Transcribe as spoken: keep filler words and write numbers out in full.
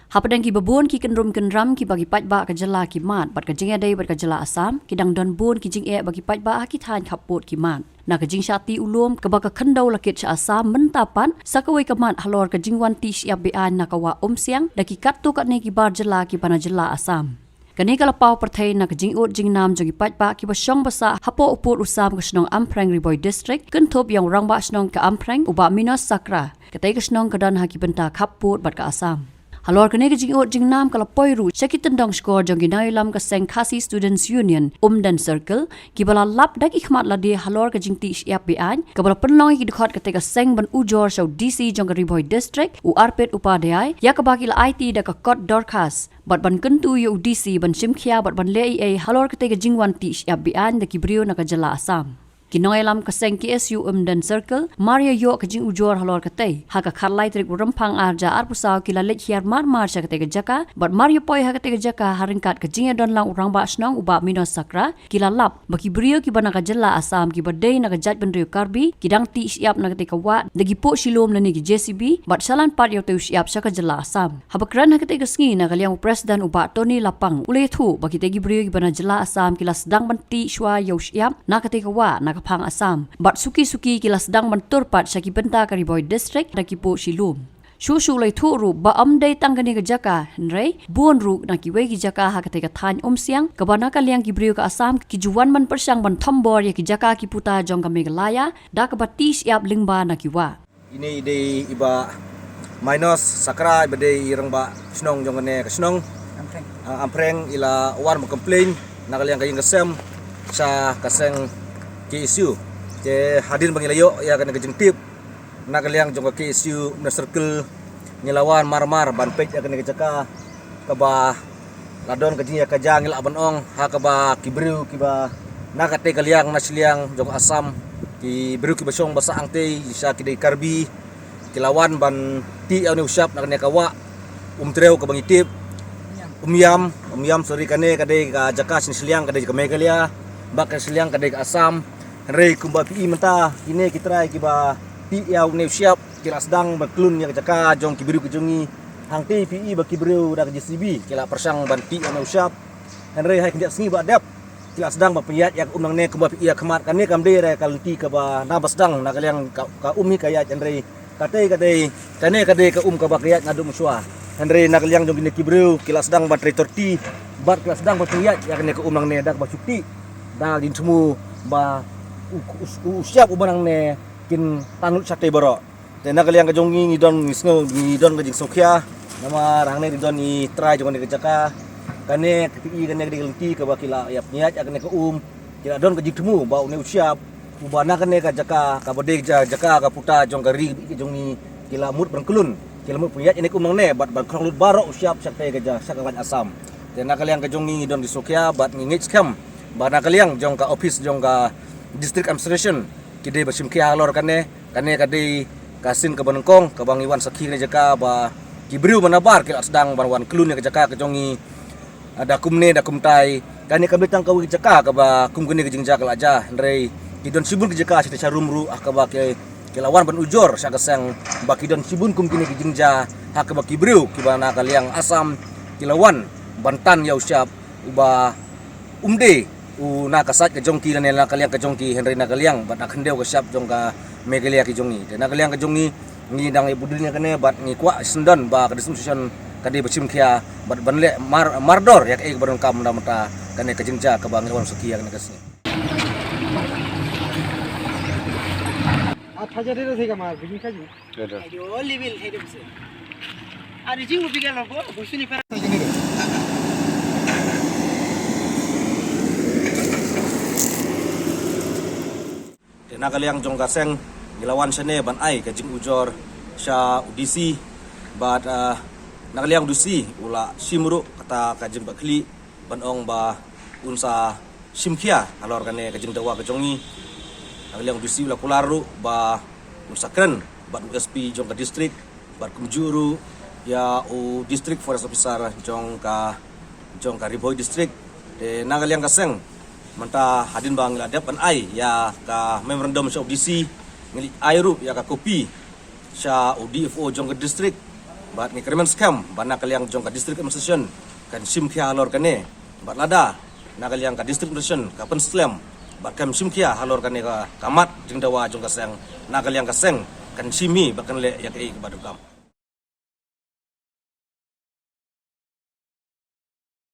Hapdeng kiba bun ki kynrum kynram kiba ki paidbah ka jylla ki mad bad ka jingïadei bad ka jylla Assam, ki dang don bun ki jingeh ba ki paidbah ha ki thaiñ khappud ki mad. Na ka jingshah tih u lum kaba ka khyndew la kit sha Assam mynta pat, sa kawei ka mat halor ka jingwan tih shyiap be-aiñ na ka wah Umsiang da ki katto katne ki bar jylla kiba na jylla Assam. Kane ka la paw pyrthei na ka jingud jingnam jong ki paidbah kiba shong ba sah hapoh u pud u sam ka shnong Ampreng, Ri Bhoi District, kynthup ïa u rangbah shnong ka Ampreng, u Bah Minos Sakra. Katei ka shnong ka don ha ki bynta khappud bad ka Assam. Halor kane ka jingud jingnam ka la poi ruh sha ki tyndong shkor jong ki nongïalam ka seng Khasi Students Union, Umden Circle, kiba la lap da ki khmat lade halor ka jingtih shyiap be-aiñ kaba la pynlong ïa ki dkhot katei ka seng ban ujor sha u D C jong ka Ri Bhoi District, u Arpit Upadhyay, ïa kaba ki la aiti da ka kot dorkhas bad ban kyntu ïa u D C ban shim khia bad ban leh ei ei halor katei ka jingwan tih shyiap be-aiñ da ki briew na ka jylla Assam. Ki nongïalam ka seng K S U Umden Circle mar ïa ïoh ka jingujor halor katei, ha ka khatlai tarik u Rymphang arhajar arphew saw ki la leit hiar mar mar sha katei ka jaka bad mar ïa poi ha katei ka jaka ha ryngkat ka jingïadon lang u rangbah shnong u Bah Minos Sakra, ki la lap ba ki briew kiba na ka jylla Assam kiba dei na ka jaitbynriew Karbi ki dang tih shyiap na katei ka wah da ki puh shilum lane ki J C B bad shalan pat ïa utei u shyiap sha ka jylla Assam. Haba kren ha katei ka sngi na ka liang u President u Bah Tony Lapang u la ïathuh ba kitei ki briew kiba na jylla Assam ki la sdang ban tih shuwa ïa u shyiap na katei ka wah na ka phang Assam bad suki suki ki la sdang ban tur pat sha ki bynta ka Ri Bhoi District da ki puh shilum. Shuh shuh u la ïathuh ruh ba ym dei tang kane ka jaka, hynrei bun ruh na kiwei ki jaka ha katei ka thaiñ Umsiang kaba na ka liang ki briew ka Assam ki ju wan ban pyrshang ban thombor ïa ki jaka ki puta jong ka Meghalaya da kaba tih shyiap lyngba na ki wah. Ine i dei i Bah Minos Sakra iba dei i rangbah shnong jong kane ka shnong, ah, Ampreng, i la wan ba complain na ka liang ka ïing ka sem sha ka seng K S U. Te hadien ba ngi la ïoh ïa kane ka jingtip na ka liang jong ka K S U Umden Circle, ngi la wan mar mar ban peit ïa kane ka jaka kaba la don ka jingïakajia, ngi lah ban ong, ha kaba ki briew kiba na katei ka liang na shiliang jong Assam, ki briew kiba shong ba sah hangtei sha ki dei Karbi, ki la wan ban tih ïa une u shyiap na kane ka wah Umtrew kaba ngi tip, Umïam, Umïam, sorry, kane ka dei ka jaka sha shiliang, ka dei ka Meghalaya, bad ka shiliang ka dei ka Assam. Hynrei kumba phi i mynta, kine ki trai kiba tih ïa une u shyiap ki la sdang ban klun ïa ka jaka jong ki briew ki jong ngi. Hangtei phi i ba ki briew da ka J C B ki la pyrshang ban tih ïa une u shyiap. Hynrei ha khyndiat sngi ba dep ki la sdang ban pynïaid ïa ka um nangne. Kumba phi i ha khmat, kane kam dei re ka lynti kaba na ba sdang na ka liang ka, ka um hi ka ïaid, hynrei katei ka dei, kane ka dei ka um kaba ka ïaid naduh mynshuwa. Hynrei na ka liang jong kine ki briew ki la sdang ban trei torti bad ki la sdang ban pynïaid ïa kane ka um nangne da kaba shu tih da ka jingthmu ba u, u, u shyiap uba nangne kin tan lut shatei baroh. Te na ka liang ka jong ngi, ngi don, ngi sngew, ngi don ka jingsngewkhia. Namar hangne ngi don i trai jong kane ka jaka. Kane ka, i kane ka dei ka lynti kaba ki la ïa pynïaid ïa kane ka um. Ki la don ka jingthmu ba une u shyiap uba na kane ka jaka kaba dei ja-, jaka ka puta jong ka ri ka jong ngi, ki la mut ban klun, ki la mut pynïaid ïa kane ka um nangne bad ban khong lut baroh u shyiap shatei ka ja-, sha ka wan Assam. Te na ka liang ka jong ngi, ngi don ka jingsngewkhia bad ngi ngeit skhem ba na ka liang jong ka office jong ka District Administration ki dei ba shim khia halor kane. Kane ka dei ka sien kaba nyngkong kaba ngi wan sakhi kane jaka ba ki briew ba nabar ki la sdang ban wan klun ïa ka jaka ka jong ngi. Ah, da kumne da kumtai, kane kam dei tang kawei ka jaka kaba kum kane ka jingjia ka la jia, hynrei ki don shibun ki jaka shatei sharum ruh, ah, kaba ki, ki la wan ban ujor sha ka seng ba ki don shibun kum kine ki jingjia, ha kaba ki briew kiba na ka liang Assam ki la wan ban tan ïa u shyiap uba um dei u na ka side ka jong ki lane na ka liang ka jong ki, hynrei na ka liang bad na khyndew ka shyiap jong ka Meghalaya ki jong ngi. Te na ka liang ka jong ngi, ngi dang ïa bud ïa kane bad ngi kwah shisyndon ba ka District Administration ka dei ba shim khia bad ban leh mar, mardor ïa kaei kaba donkam na bynta kane ka jingjia kaba ngi la wan sakhi ïa kane ka sngi. Te na ka liang jong ka seng, ngi la wan shane ban ai ka jingujor sha u D C bad, ah, na ka liang u D C u la shim ruh kata ka jingpynkhlaiñ ban ong ba un sa shim khia halor kane ka jingdawa ka jong ngi. Na ka liang u D C u la kular ruh ba un sa kren bad u S P jong ka district bad kumjuh ruh ïa u District Forest Officer jong ka, jong ka Ri Bhoi District. Te na ka liang ka seng, mynta hadien ba ngi la dep ban ai ïa ka memorandum sha u D C, ngi la ai ruh ïa ka copy sha u D F O jong ka district. Bad ngi kyrmen skhem ba na ka liang jong ka District Administration kan shim khia halor kane, bad lada na ka liang ka District Administration ka pynslem bad kan shim khia halor kane ka, ka mat jingdawa jong ka seng, na ka liang ka seng kan shim hi bad kan leh ïa kaei kaba donkam.